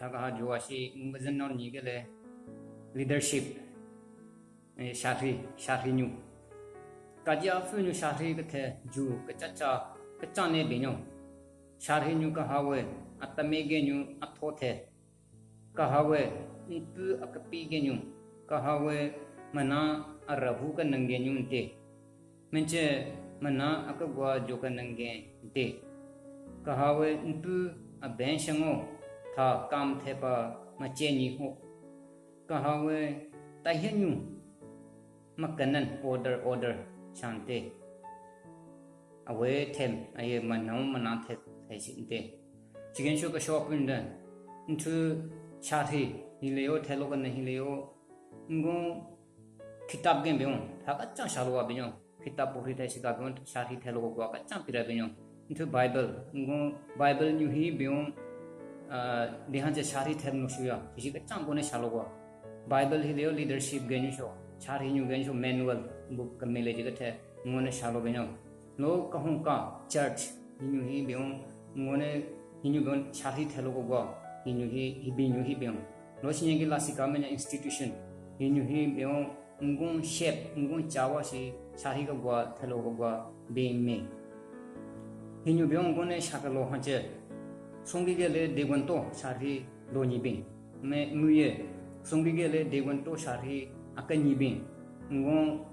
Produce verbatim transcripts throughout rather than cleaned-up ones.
Thaka ha juwa shi, ngu zen non nyi kele leadership, eh, shahri, shahri nyu. Kaji apfü nyu shahri kethe ju kechacha, kechane binyo. Shahri nyu kahawe, atame ge nyu atho the. Kahawe, npu akepi ge nyu. Kahawe, mena arahu ke nenge nyu nte. Mence mena akegwa jo ke nenge nte. Kahawe npu aben shengo tha kam thepa mache nyi ho. Kahawe tahenyu makanan order order shante. Awe them aye manau mana the the shinte. Chigen sho ka shop in den. Ntu shahri hileyo thelo kana hileyo. Ngon kitab gen beyon. Tha kachang shalo wa beyon. Kitab pori thai shika beyon, shahri thelo ko gwa kachang pira beyon. Ntu Bible, ngon Bible nyu hi beyon, ah, dehan che shahri thelo no shuya. Kishi kachang ko ne shalo wa. Bible hileyo leadership gen sho. Shahri nyu gen sho manual book kamele jiga the ngon ne shalo beyon. Lo kahung ka church, hinyu hi beyon, ngon ne hinyu beyon shahri thelo ko gwa, hinyu hi, hi binyu hi beyon. Lo shinye ki la sika menya institution, hinyu hi beyon, ngon shape, ngon chawa shi, shahri ka gwa, thelo ko gwa, beyin me. Hinyu beyon ngon ne shakalo hanche, songi ge le degwanto shahri lo nyi bin. Me muye, songi ge le degwanto shahri aka nyi bin. Ngon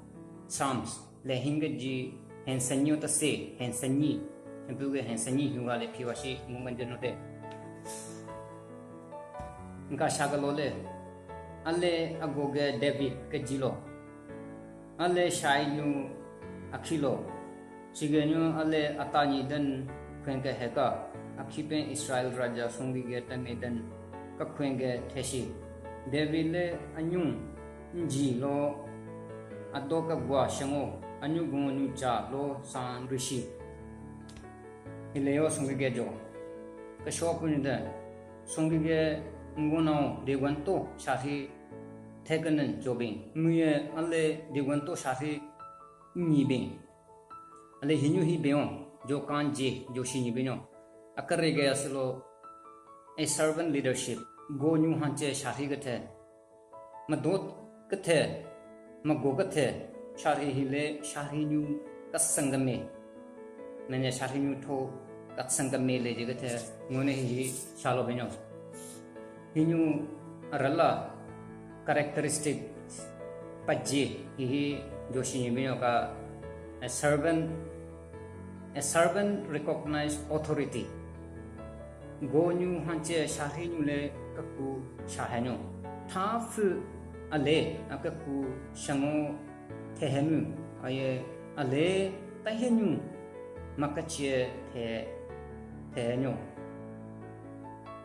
Psalms, le hinga ji hensanyo ta se, hensanyi. Hempu ge hensanyi hyuga le piwa shi ngon manje no te. Nka shakalo le, ale ago ge David ke jilo. Ale shainu akhilo. Chigenyu ale atanyi den khwen ke heka, akhipen Israel raja songi ge tame den kakhwen ge theshi. David le anyung nji lo ado kagwa shango, anyu gun nyu cha lo san rishi. Hileyo songi ge jo. Kasho puni de songi ge ngonao degwanto shahri thekanen jobin. Muye ale degwanto shahri nyi bin. Ale hinyu hi beyon, jo kanje, jo shi nyi binyo. Akare ge asilo, a servant leadership, go nyu hanche shahri kethe. Madot kethe, mago kethe, shahri hile, shahri nyu kasangame. Mene shahri nyu tho kasangame le je kethe, ngone hi shalo binyo. Hinyu arala characteristic paji hihi joshi nyi binyo ka a servant, a servant recognize authority. Go nyu hanche shahri nyu le kaku shahenyo. Tha phu ale akaku shango thehenu aye ale tahenyu makachie the thehenyo.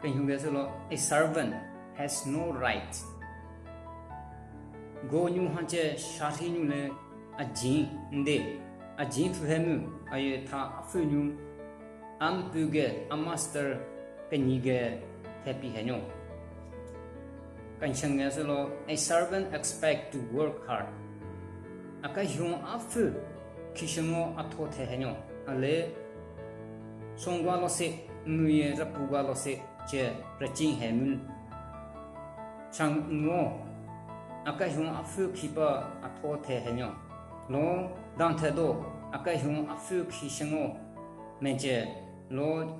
Kenyuge solo, a servant has no right. Go nyu hanche shahri nyu le ajin nde, ajin phu henu aye tha aphu nyu ampu ge a master kenyi ge thepi henyo. Kanshang ge solo, a servant expect to work hard. Aka hyung aphu kishango atho the henyo. Ale songwa lo se, nuye rapu gwa lo se, che rachin he mun. Chang ngo, aka hyung aphu khipa atho the henyo. Lo dang the do, aka hyung aphu kishango menche lo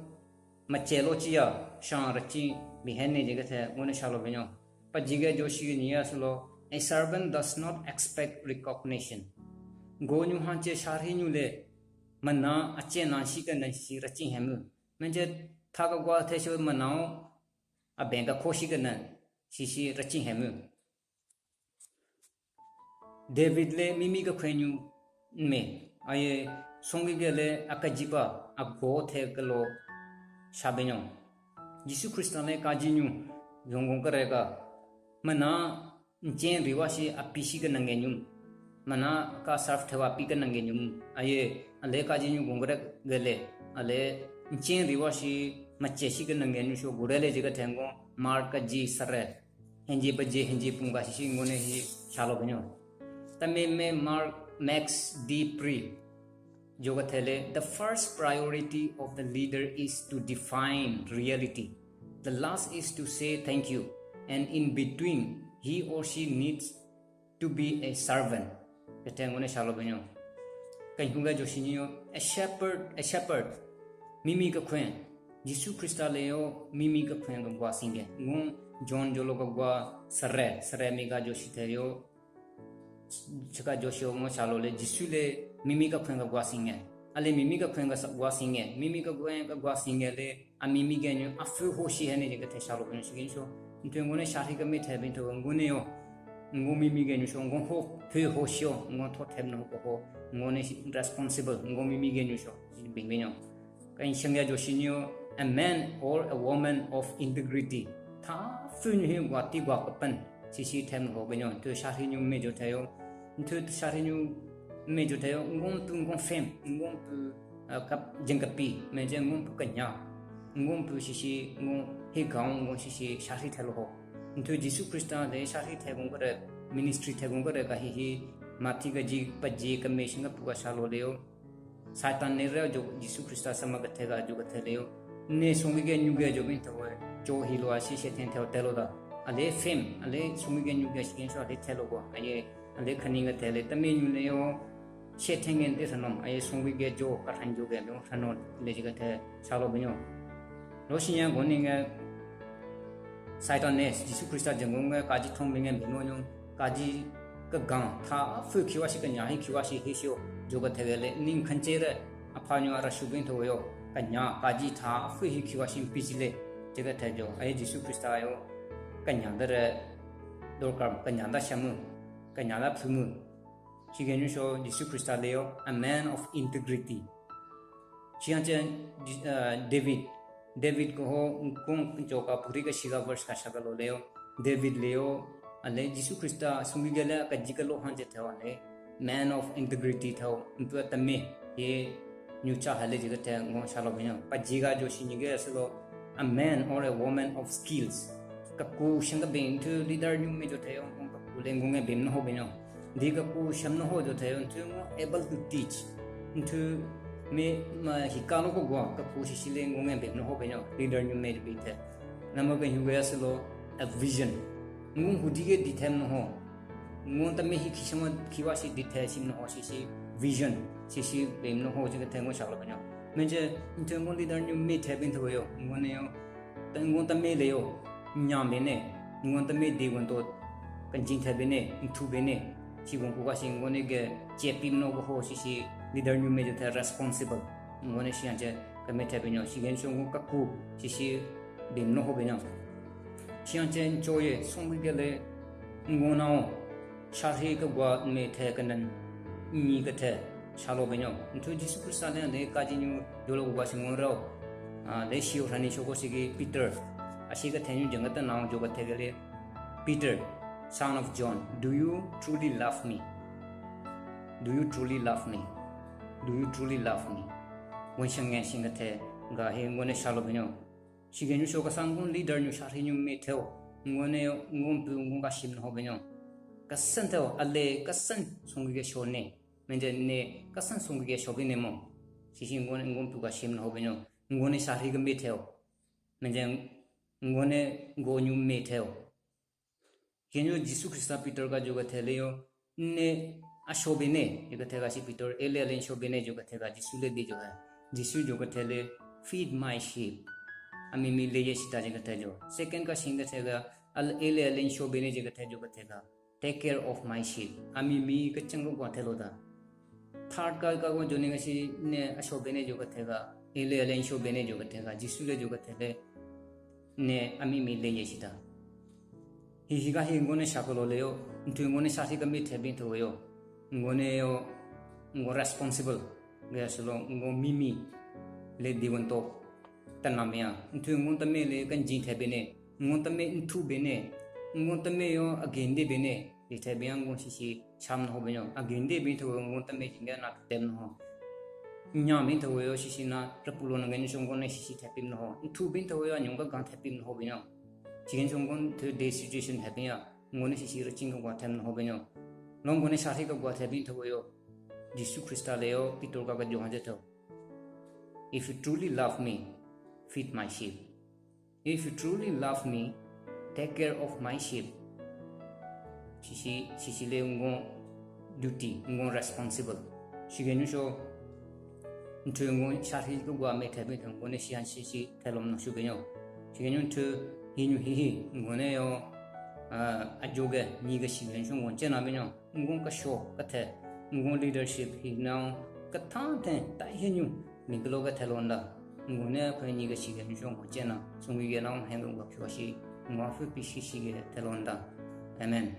mache lo chiya, shang rachin bihenne jige the ngone shalo binyo. Paji ge joshi niya solo, a servant does not expect recognition. Go nyu hanche shahri nyu le, mana ache nan shi ka nan shi rachin hemu. Menje tha ka gwa the sho manao, a ben ka kho shi ka nan, shi shi rachin hemu. David le mimi ka khwenyu me, aye songi ge le akajipa, ago the kalo shabenyo. Jisu Krista le kajinyu, yongong kare ka, mana nchen riwa shi api shi ka nangenyum. Mana ka serve thewa pi ka nangenyum. Aye, ale kajinyu gongre gele. Ale nchen riwa shi mache shi ka nangenyu sho gure le jiga thengo Mark ka ji sare. Henji baje, henji punga shi shi ngone hi shalo benyo. Tame me Mark Max D Pre. Joga thele, the first priority of the leader is to define reality. The last is to say thank you. And in between, he or she needs to be a servant. Kete ngone shalo benyo. Kanyuga joshinyo, a shepherd, a shepherd. Mimi ka khwen. Jisu Krista le yo, mimi ka khwen ka gwa singe. Ngon John jolo ka gwa sare, sare mi ka joshi the yo. Chaka joshi yo ngo shalo le, Jisu le mimi ka khwen ka gwa singe. Ale mimi ka khwen ka sa-, gwa singe. Mimi ka khwen ka gwa singe le, a mimi ge nyu, a fü ho shi hene je ka the shalo benyo shi gensho. Ntu ngone shari ka me the bin to ngone yo. Ngo mimi ge nyu sho, ngo ho, phe ho shio, ngo tho them no ko ho, ngo ne shi responsible, ngo mimi ge nyu sho, bing bing yo. Ka inshang ya joshi nyo, a man or a woman of integrity. Tha fü nyu he gwa ti gwa kapan, shi shi them ho benyo, to shari nyu me jo thayo, to shari nyu me jo thayo, ngo tu ngo fem, ngo tu, ah, kap, jeng kapi, me je ngo tu kanya, ngo tu shi shi, ngo he gaon, ngo shi shi, shari thalo ho. Ntu Jisu Krista le shari the gung kare, ministry the gung kare ka hi hi, Mathi ka ji, pa ji ka me shinga pu ka shalo le yo. Satan ne re jo Jisu Krista sama ka the ka jo ka the le yo. Ne songi ge nyu ge jo bin thawe, jo hi lo a shi she then the te lo da. Ale fem, ale songi ge nyu ge shi gen sho ale the lo go. Aye, ale khani ka the le, tame nyu le yo. She then gen te sanom, aye songi ge jo, ka than jo ge lo, sanon, le ji ka the, shalo binyo. Lo shi ya go ni ge, Satan ne Jisu Krista jengong nge kaji thong nge bino nyo, kaji ka gang tha fü khiwa shi ka nya hi khiwa shi hi shio jo ka thege le ning khanche re apha nyo ara shu bin tho yo ka nya kaji tha fü hi khiwa shi pi chi le je ka the jo aye Jisu Krista yo ka nya da re dorkar ka nya da shamu ka nya da phumu. Shi ge nyu sho Jisu Krista le yo a man of integrity. Shi yang chen, uh, David. David ko ho kong jo ka puri ka shiga verse ka shaka lo le yo. David le yo. Ale Jisu Krista sungi ge le ka ji ka lo han je the wa le. Man of integrity tho. Ntu atame. Ye nyu cha hale ji ka the ngo shalo binyo. Pa ji ga jo shi ni ge aslo. A man or a woman of skills. Ka ku shang ka bin to leader nyu me jo the yo. Ka ku le ngunge bin no ho binyo. Di ka ku sham no ho jo the yo, ntu ngo able to teach. Ntu me ma hika no ko gwa, ka ku shi shi le ngo nge be no ho be nyo, leader nyu me be the. Nama ka hyu ya se lo, a vision. Ngo hu di ge di them no ho. Ngo ta me hi ki shama ki wa shi di the sim no ho shi shi vision. Shi shi be no ho je ka the ngo sha lo be nyo. Me je, ntu ngo leader nyu me the bin tho yo, ngo ne yo. Ta ngon ta me le yo, nyam be ne, ngon ta me de gon to, kan jin tha be ne, nthu be ne, shi gon ku ka shi ngon ne ge, che pim no go ho shi shi, leader nyu me je tha responsible, ngon ne shi an che, ka me tha be nyo, shi gen shong ka ku, shi shi, bim no ho be nyo. Shi an che, cho ye, song ge le, ngon na o, Shari ka gwa me the kanan, nyi ka the, shalo benyo. Ntu Jisu Krista le le kaji nyu yolo gwa shi ngon rao. Ah, le shi rani shoko shi ki Peter. Ashi ka the nyu jeng ka ta nao jo ka the le. Peter, son of John, do you truly love me? Do you truly love me? Do you truly love me? Won shang ngen shing ka the, ga he ngon ne shalo benyo. Shi gen nyu sho ka sang ngon leader nyu shari nyu me theo. Ngon ne ngon pu ngon ka shim no ho benyo. Ka san theo, ale ka san song ge sho ne. Menje ne ka san song ge sho be ne mo. Shi shi ngon ngon pu ka shim no ho benyo. Ngon ne shari ge me theo. Menje ngon ne go nyu me theo. Kenyo Jisu Krista Peter ka jo ka the le yo, ne a sho be ne, jo ka the ka shi Peter, ele ale sho be ne jo ka the ka Jisu le di jo hai. Jisu jo ka the le, "Feed my sheep." Ami mi le ye shita jo ka the jo. Second ka shin ka the ka, al ele ale sho be ne jo ka the jo ka the ka. "Take care of my sheep." Ami mi ka chang ko ka the lo da. Third ka ka ko jo ne ka shi ne a sho be ne jo ka the ka. Ele ale sho be ne jo ka the ka. Jisu le jo ka the le. Ne, ami mi le ye shita. Hi hi ka hi ngon ne shakolo le yo, ntu ngon ne shari ka mi the bin tho yo. Ngon ne yo, ngon responsible. Ge aslo, ngon mimi le di won to. Tan na me ya. Ntu ngon ta me le kan jin the be ne. Ngon ta me ntu be ne. Ngon ta me yo again de be ne. Di the be ngon shi shi. Sham no ho benyo. Again de bin tho ngon ta me jin ga na tem no ho. Nya bin tho yo shi shi na rapulo na gen shong ngon ne shi shi thepim no ho. Thu bin tho yo nyong ka gang thepim no ho benyo. Chi gen shong ngon the de situation thepim ya. Ngon ne shi shi ra ching ka wa them no ho benyo. Long ngon ne shari ka wa thepim tho yo. Jisu Krista le yo Peter ka ka jo han je tho. If you truly love me, feed my sheep. "If you truly love me, take care of my sheep." Shishi, shishi le ngon duty, ngon responsible. Shikenu sho, nthu ngon shari ko gwa me thebe ngon ne shihan shishi thelom no shugenyo. Shikenu nthu hinyu hihi ngon ne yo, ah, ajoge ni ge shikenu sho ngon chena benyo. Ngon kesho kethe, ngon leadership hi nao kethan the ta hinyu ni kelo kethelonda. Ngon ne kwe ni ge shikenu sho ngon chena. Sungi ge nao hengo gwa pyo shi, ngon fu pi shishi ge thelonda. Amen.